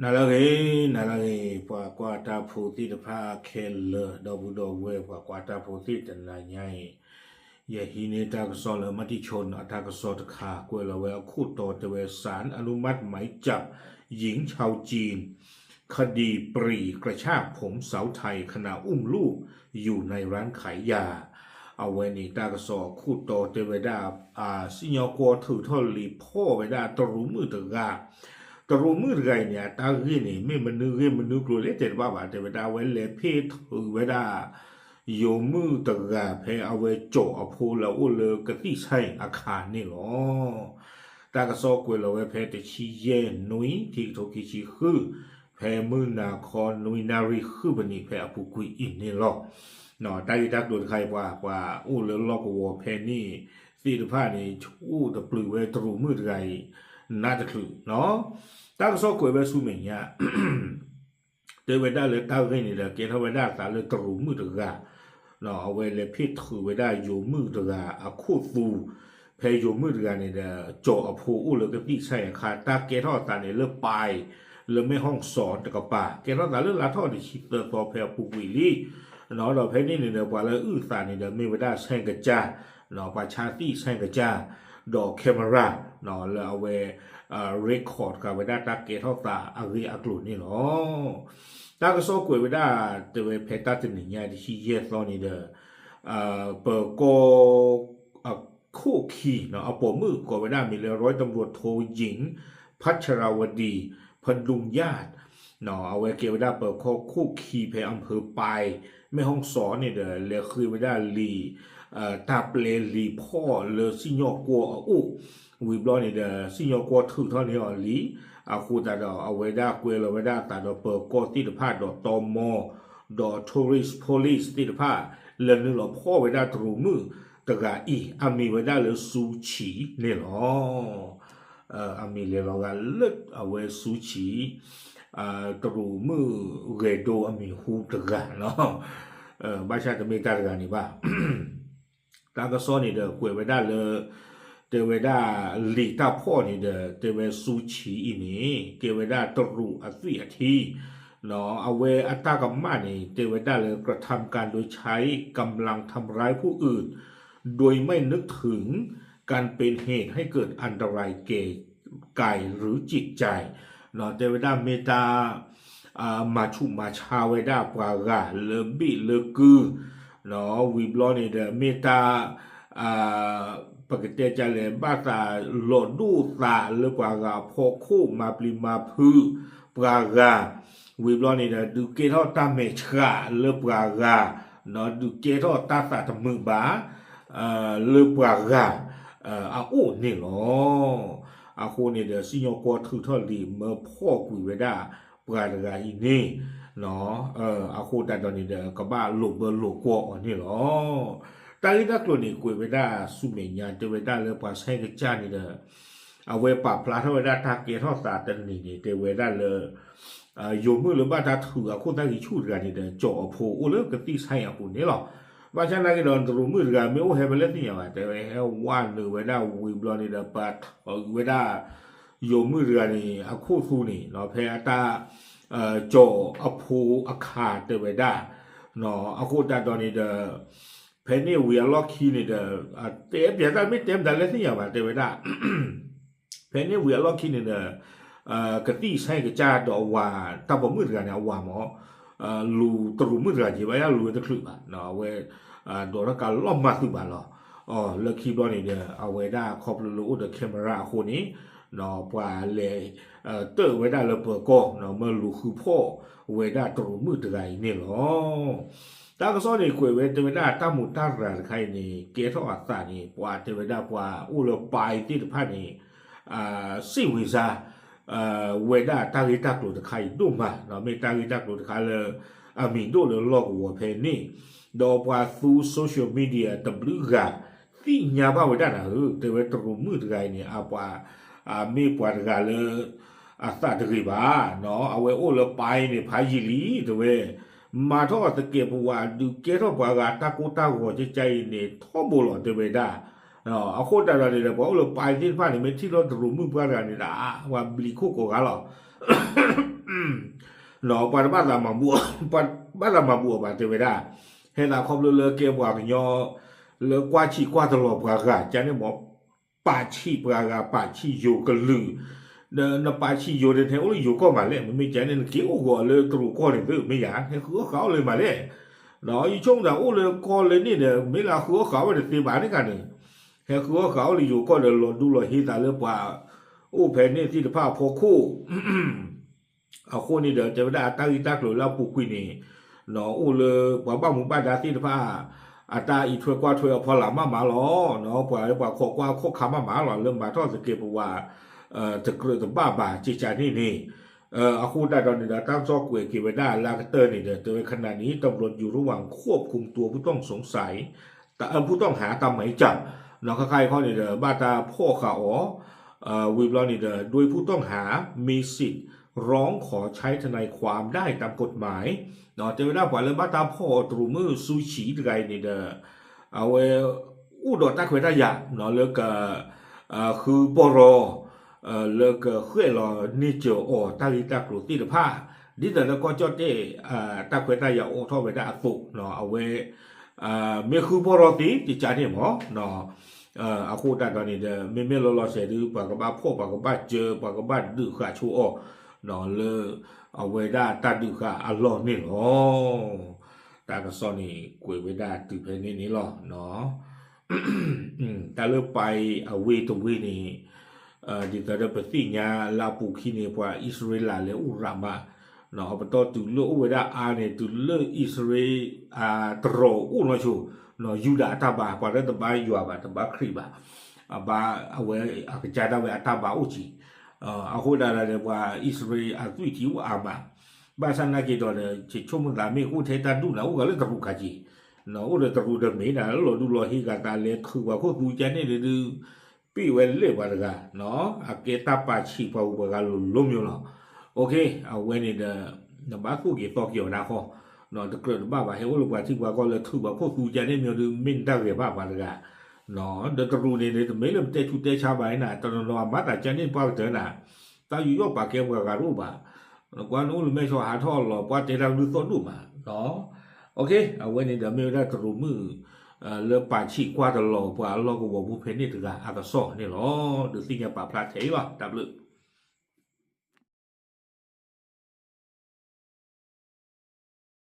နၤလၢအဂ့ၤ, နၤလၢအဂ့ၤ, ပှၤကွၢ်တၢ်ဖိသ့ၣ်တဖၣ်ခဲလၢာ်, ဒီပုၢ်ဒီဝဲၢ် ပှၤကွၢ်တၢ်ဖိသ့ၣ်တနၤညါအံၤ, ယဟံးန့ၢ်တၢ်ကစီၣ်လၢ မၤတံၣ်ဆိ အတၢ်ကစီၣ်တခါ ကွဲးလီၤဝဲအခိၣ်တီတဲဝဲ ศาลอนุมัติหมายจับ หญิงชาวจีน คดีปรีกระชากผมสาวไทยขณะอุ้มลูกอยู่ในร้านขายยา အဝဲန့ၣ်တၢ်ကစီၣ်အခိၣ်တီတဲဝဲဒၣ် စံၣ်ညီၣ်ကွီၢ်ထုးထီၣ်လံာ်ဖီၣ်ဝဲဒၣ်တရူးမုၣ်တဂၤ, တရူးမုၣ်တဂၤအံၤန့ၣ် အတၢ်ဂ့ၢ်န့ၣ် မ့ၢ်မနုၤဂ့ၢ်မနုၤကျိၤလဲၣ်တဲတဘၣ်ဘၣ်, တဲဝဲဒၣ်အဝဲလဲၤဖ့ၣ်ထုးဝဲဒၣ် ယိၤမုၣ်တဂၤ ဖဲအဝဲကၠီာ်အဖိလၢအအိၣ်လၢကသံၣ်ဆါအံၤအခါန့ၣ်လီၤ. တၢ်ကစီၣ်ကွဲးလီၤဝဲဖဲတဆံယဲၢ်နွံ ခံကထိခံဆံဃု, ဖဲမုၢ်နၤခီနွံနၣ်ရံၣ်ဃုပနံး ဖဲအပူၤကွံာ်အံၤန့ၣ်လီၤ. တၢ်ဂ့ၢ်တၢ်ကျိၤတခါအံၤ ပှၤ ပှၤအိၣ်လၢလီၢ်ကဝီၤဖဲန့ၣ်သ့ၣ်တဖၣ်န့ၣ် ဆူၣ်တပျုာ်ဝဲတရူးမုၣ်တဂၤအံၤ နးတချုးနီၤ. တၢ်ကစီၣ်ကွဲးဝဲဆူမဲာ်ညါ တဲဝဲဒၣ်လၢတၢ်ဂ့ၢ်န့ၣ်ဒီး ကဲထီၣ်ဝဲဒၣ်အသးလၢတရူးမုၣ်တဂၤ, အဝဲလဲၤဖ့ၣ်ထုးဝဲဒၣ်ယိၤမုၣ်တဂၤအခိၣ်သူ, ဖဲယိၤမုၣ်တဂၤန့ၣ်ဒီး ကၠီာ်အဖိအိၣ်လၢကသံၣ်ဆါအံၤအခါ တၢ်ကဲထီၣ်အသးန့ၣ်လၢပၢ် လၢမဲၣ်ဟီၣ်စီတကပၤ ကဲထီၣ်သးလၢလါထီၣ်တဆံသၢသီ ဖဲအပူၤကွံာ်လံ. ဒီးဖဲန့ၣ်န့ၣ်ဒီး ပှၤလၢအုၣ်အသးန့ၣ်ဒီး မ့ၢ်ဝဲဒၣ်ဆဲကစၢ်, ပှၤဆါသံၣ်ဆဲကစၢ်, ဒီး camera လၢအဝဲ record ဃာ်ဝဲဒၣ်တၢ်ကဲထီၣ်သးအဂ့ၢ်အကျိၤန့ၣ်လီၤ. တၢ်ကစီၣ်ကွဲးဝဲဒၣ် တဲဝဲဖဲတၢ်တနံၤညါတဆံယဲၢ်သီန့ၣ်ဒီး ပၢၤကီၢ် အခိၣ်ခံ အပိာ်မုၣ်ကိးဝဲဒၣ်အမံၤလၢ ร้อยตำรวจโทหญิง พัชรวดี พดุงญาติ အဝဲကဲဝဲဒၣ်ပၢၤကီၢ်ခိၣ်ခံဖဲ อำเภอปาย แม่ฮ่องสอน န့ၣ်ဒီး လဲၤဃ့ဝဲဒၣ်လံာ် တၢ်ပျဲလံာ်ဖီၣ်လၢစံၣ်ညီၣ်ကွီၢ်အအိၣ်, ဝံၤဘျီန့ၣ်ဒီး စံၣ်ညီၣ်ကွီၢ်ထုးထီၣ်န့ၢ်အီၤလံ. အဃိသတးဒီးအဝဲဒၣ်ကွဲလီၤဝဲဒၣ်အသးဒီးပၢၤကီၢ်သ့ၣ်တဖၣ်ဒီးတီမီ ဒီး tourist police သ့ၣ်တဖၣ် လဲၤနုာ်လီၤဖီၣ်ဝဲဒၣ်တရူးမုၣ်တဂၤအံၤ အမံၤဝဲဒၣ်လၢစူၤဆံးန့ၣ်လီၤ. အမံၤလဲၤလီၤဂာ်လၢအဝဲစူၤဆံး, တရူးမုၣ်ဂဲၤဒိအမံၤဟူတဂၤနီၤ. ဘၣ်ဆၣ်တမ့ၢ်တၢ်တဂၤန့ၣ်ဘၣ် တၢ်ကစီၣ်န့ၣ်ဒီးကွဲးဝဲဒၣ်လၢ တဲဝဲဒၣ်လံာ်တၢ်ဖီၣ်န့ၣ်ဒီး တဲဝဲစူၤဆံးအံၤန့ၣ် ကဲဝဲဒၣ်တရူးအသွံၣ်အထံ အဝဲအတၢ်ကမၣ်န့ၣ် တဲဝဲဒၣ်လၢ กระทำการโดยใช้กำลังทำร้ายผู้อื่น โดยไม่นึกถึงการเป็นเหตุให้เกิดอันตรายแก่กายหรือจิตใจ တဲဝဲဒၣ်မ့ၢ်တၢ် မၤဆူၣ်မၤဆါဝဲဒၣ်ပှၤဂၤလၢဘ့ၣ်လၢကု ဝံၤဘျီန့ၣ်ဒီး မ့ၢ်တၢ် ပကတဲကလဲၣ် ဘၣ်သးလီၤဒိၣ်သးလၢပှၤဂၤအဖီခိၣ်မၤပျံၤမၤဖုးပှၤဂၤ, ဝံၤဘျီန့ၣ်ဒီး ဒုးကဲထီၣ်တၢ်မဲာ်ဆှးလၢပှၤဂၤ, ဒုးကဲထီၣ်တၢ်သးတမုာ်ဘၣ် လၢပှၤဂၤ အအိၣ်န့ၣ်လီၤ. အဃိန့ၣ်ဒီး စံၣ်ညီၣ်ကွီၢ်ထုးထီၣ်လံာ်မၢဖီၣ်ကွံာ်ဝဲဒၣ်ပှၤတဂၤအံၤန့ၣ် အဃိသတးဒီးန့ၣ်ဒီး ကဘၣ်လိာ်ဘၢလိာ်ကွီၢ်အီၤန့ၣ်လီၤ. တၢ်ဂ့ၢ်တၢ်ကျိၤန့ၣ် ကွဲးဝဲဒၣ်ဆူမဲာ်ညါ တဲဝဲဒၣ်လၢပှၤဆဲကစၢ်န့ၣ်ဒီး အဝဲပာ်ဖျါထီၣ်ဝဲဒၣ်တၢ်ကဲထီၣ်သးတနံၤန့ၣ် တဲဝဲဒၣ်လၢ ယိၤမုၣ်လၢဘၣ်တၢ်ထုးအခိၣ်သၣ်ဂံၢ်ဆူၣ်တဂၤန့ၣ်ဒီး ကၠီာ်အဖိအိၣ်လၢကသံၣ်ဆါအံၤအပူၤန့ၣ်လီၤ. ဘၣ်ဆၣ်နာ်က့ဒီး တရူးမုၣ်တဂၤမ့ၢ်အိၣ်ဟဲဖဲလဲၣ်သ့ၣ်ညါဘၣ်, တဲဝဲဟဲဝဲနုာ်ဝဲဒၣ်ဝံၤဘျီန့ၣ်ဒီး ပာ်ထုးဝဲဒၣ် ယိၤမုၣ်တဂၤန့ၣ် အခိၣ်သူန့ၣ် ဖဲအတၢ် ကၠီာ်အဖိအခါတဲဝဲဒၣ် အဃိသတးဒီးန့ၣ်ဒီး ဖဲန့ၣ်ဝံၤအလီၢ်ခံန့ၣ်ဒီး တဲပၠးတၢ်မ့ၢ်တဲမတၤလဲၣ်သ့ၣ်ညါဘၣ် တဲဝဲဒၣ် ဖဲန့ၣ်ဝံၤအလီၢ်ခံန့ၣ်ဒီး ကသံၣ်ဆါကစၢ်ဒီးအဝၤ တၢ်ပိာ်မုၣ်တဂၤန့ၣ် အဝၤမ့ၢ် လူၤတရူးမုၣ်တဂၤက့ၤဘၣ် ယလူၤဝဲတချုးဘၣ် အဝဲ ဒိးထီၣ်ကးလီၤမၢ်သုးဘၣ်လီၤ. လၢခံဘျီန့ၣ်ဒီး အဝဲဒၣ်ခီဖျိလၢအိၣ်ဒီး camera အဃိန့ၣ် ပှၤလဲၤ တၢၣ်ဝဲဒၣ်လၢပၢၤကီၢ် မၢလူၤဃုဖီၣ်ဝဲဒၣ်တရူးမုၣ်တဂၤအံၤန့ၣ်လီၤ. တၢ်ကစီၣ်န့ၣ် ကွဲးဝဲတဲဝဲဒၣ်တၢ်မူးတၢ်ရၤတခါအံၤန့ၣ် ကဲထီၣ်အသးန့ၣ် ပှၤတဲဝဲဒၣ်ပှၤအိၣ်လၢပၢ်သ့ၣ်တဖၣ်န့ၣ် စံးဝံၤစါ ဝဲဒၣ်တၢ်ဂ့ၢ်တၢ်ကျိၤတခါအံၤဒိၣ်မး မ့ၢ်တၢ်ဂ့ၢ်တၢ်ကျိၤတခါလၢ အမံၤဒိၣ်လၢလီၢ်ကဝီၤဖဲန့ၣ် ဒီးပှၤသူ social media တဘျုးဂၤ သ့ၣ်ညါဘၣ်ဝဲဒၣ်နၤဧၢ တဲဝဲတရူးမုၣ်တဂၤအံၤန့ၣ် အပှၤ မ့ၢ်ပှၤတဂၤလၢ အသးတဂ့ၤဘၣ် အဝဲအိၣ်လၢပၢ်န့ၣ် ဖးယံာ်လံ တဲဝဲ မၤထီၣ်သကဲးပဝး ဒုးကဲထီၣ်ပှၤဂၤတၢ်ကိၢ်တၢ်ဂီၤကကါအံၤန့ၣ် ထီဘိလီၤ တဲဝဲဒၣ်. အဃိသတးဒီးန့ၣ်ဒီး ပှၤအိၣ်လၢပၢ်သ့ၣ်တဖၣ်န့ၣ် မ့ၢ်ထံၣ်ထီၣ်တရူးမုၣ်ပှၤတဂၤန့ၣ်ဒီး ပှၤဘျံးခိၣ်ကိးဂၤလီၤ. ပှၤတဘၣ်သးမၤဘူၣ်, ပှၤဘၣ်သးမၤဘူၣ်အီၤဘၣ် တဲဝဲဒၣ်, ဟဲသးခီဖျိလၢကဲပှၤကညီ လၢကွၢ်ဆံးကွၢ်တလီၤပှၤဂၤ ကန့ၣ်မ့ၢ် ပာ်ဆံးပှၤဂၤ ပာ်ဆံးယိၤကလုာ်, နပာ်ဆံးယိၤန့ၣ် ဟဲအိၣ်လၢယိၤကီၢ်မးလဲၣ်, မ့မ့ၢ်ကန့ၣ် နက့ၤအိၣ်ဂီၤလၢတရူးကီၢ်န့ၣ်သ့ မ့ၢ်ယၤ ဟဲဃုအီၣ်ဃုအီလၢမးလဲၣ်, ယဆိကမိၣ်သးအိၣ်လၢကီၢ်လၢန့ၣ်ဒီး မ့ၢ်လၢဃုအီၣ်ဃုအီဝဲတသ့ဘၣ်န့ၣ်ခါန့ၣ်, ဟဲဃုအီၣ်ဃုအီလၢယိၤကီၢ်ဒီး လီၤဒူလီၤဟ့သးလၢပှၤအိၣ်ဖဲန့ၣ်သ့ၣ်တဖၣ်အဖီခိၣ် အဃိန့ၣ်ဒီး တဲဝဲဒၣ်အတၢ်ဂ့ၢ်တၢ်ကျိၤလၢအပူၤကွံာ်န့ၣ်, အိၣ်လၢပှၤဘၣ်မူဘၣ်ဒါသ့ၣ်တဖၣ် အတၢ်အံးထွဲကွၢ်ထွဲအဖီလာ်မးမးလီၤ. ပှၤလၢပှၤခိးကွၢ်ခိးခးမးမးလီၤ လၢမၤထီၣ်သကဲးပဝး တကြၢးတဘၣ်ဘၣ် ကကန့ၣ်န့ၣ်, အဃိသတးဒီးန့ၣ်ဒီး တၢ်ကစီၣ်ကွဲးက့ၤဝဲဒၣ်လၢအကတၢၢ်န့ၣ်ဒီး တဲဝဲ ขณะนี้ตำรวจอยู่ระหว่างควบคุมตัวผู้ต้องสงสัย ผู้ต้องหาตามหมายจับ နီၢ် ခါခါအံၤခီန့ၣ်ဒီး ဘၣ်တၢ်ဖီၣ်ဃာ်အီၤ ဝံၤဘျီန့ၣ်ဒီး โดยผู้ต้องหามีสิทธิ์ร้องขอใช้ทนายความได้ตามกฎหมาย တဲဝဲဒၣ်ပှၤလၢဘၣ်တၢ်ဖီၣ်အီၤတရူးမုၣ် စူၤဆံး တဂၤအံၤန့ၣ်ဒီး အဝဲအိၣ်ဒီးတၢ်ခွဲးတၢ်ယာ် လၢက ဃုပီၢ်ရီ လၢကဃဲၣ်လီၤန့ၢ်စၢၤအီၤတၢ်ဂ့ၢ်တၢ်ကျိၤသ့ၣ်တဖၣ် ဒ်သိးလၢကီၢ်ကၠီၣ်တဲၣ် တၢ်ခွဲးတၢ်ယာ်အိးထီၣ်ဝဲဒၣ်အသိး အဝဲ မ့ၢ်ဃုပီၢ်ရီသ့ ကကန့ၣ်မး အဃိသတးဒီးန့ၣ်ဒီး မ့မ့ၢ်လီၤလီၤဆဲးဒုး ပှၤကဘၣ်ဖီၣ် ပှၤကဘၣ်စၢၤ ပှၤကဘၣ်ဒုးဃာ်ဆိအီၤ လၢအဝဲဒၣ်တၢ်ဒုးဃာ်အလီၢ်န့ၣ်လီၤ. တၢ်ကစီၣ်န့ၣ် ကွဲးဝဲဒၣ်တုၤဖဲန့ၣ်န့ၣ်လီၤ. တၢ်လၢပၢ်အဝ့ၢ်တဝ့ၢ်န့ၣ် ဒ်သိးဒီးပသ့ၣ်ညါလၢအပူၤခံန့ၣ် ပှၤအံၣ်စရ့လးလဲၤအိၣ်ရၤမး အပတီၢ်တုၤလၢအိၣ်ဝဲဒၣ်အါန့ၣ် တုၤလၢအံၣ်စရ့လး တရီးအိၣ်နီၢ်ဆိ ယူဒၤအတၢ်ဘါ ပှၤလၢတဘါယွၤဘၣ် တဘါခရံာ်ဘၣ် အဘါ အဝဲအကစၢ်ဒၣ်ဝဲအတၢ်ဘါအိၣ်ကံ အဃိဒၣ်လဲာ် ပှၤအံၣ်စရ့လးအသွံၣ်ထံအိၣ်အါမး ဘၣ်ဆၣ်နာ်က့ၤဒီး ယဆိကမိၣ်သးမ့ၢ်အိၣ်ထဲတၢ်ဒူၣ်န့ၣ် အိၣ်ဂၤလၢတရူးခါက့ၤ အိၣ်ဒီးတရူးဒီးမ့ၢ်ဒၣ်လၢလီၤဒူလီၤဟ့ဂၤသးလဲၤထုးပှၤခိၣ်သူကန့ၣ်ဒုး ပ့ၢ်ဝဲလဲၣ်ပှၤတဂၤ အကဲတၢ်ပာ်ဆံးပှၤဂုၤပှၤဂၤလိၤလိၤမ့ၢ်လီၤ. အဝဲန့ၣ်ဒီး နဘၣ်သိၣ်က့ၤသီက့ၤအီၤဒၣ်ဃီ တကြၢးတဘၣ်ဘၣ် ဟဲအိၣ်လၢပှၤထံပှၤကီၢ်လၢထုးပှၤခိၣ်သူကန့ၣ်မ့ၢ်ဒုး မ့ၢ်နတၢ်ဂဲၤဘၣ်ပှၤတဂၤ ဒီးတရူးန့ၣ် တမ့ၢ်လၢပတဲဆူးတဲဆါဘၣ်နၤ တနီၤနီၤအမၤသးကန့ၣ်ပှၤကတၢၢ်နၤ တၢ်ယူးယီၣ်ပာ်ကဲပှၤဂၤတအိၣ်ဘၣ် ကွၢ်နအိၣ်လၢမဲာ်ဆီဟးထီၣ်လီၤ ပှၤတဲတၢ်ကလုၢ်သီၣ်ဒိၣ်မး အဝဲန့ၣ်ဒီးမ့ၢ်ဝဲဒၣ်တရူးမုၣ် လၢပာ်ဆံးကွၢ်တလီၤပှၤအလီၢ်ကဝီၤဖိဖဲန့ၣ်တဂၤအကစီၣ်န့ၣ်လီၤ. ဒုးသ့ၣ်ညါပာ်ဖျါထဲအံၤလီၤ တၢ်ဘျုး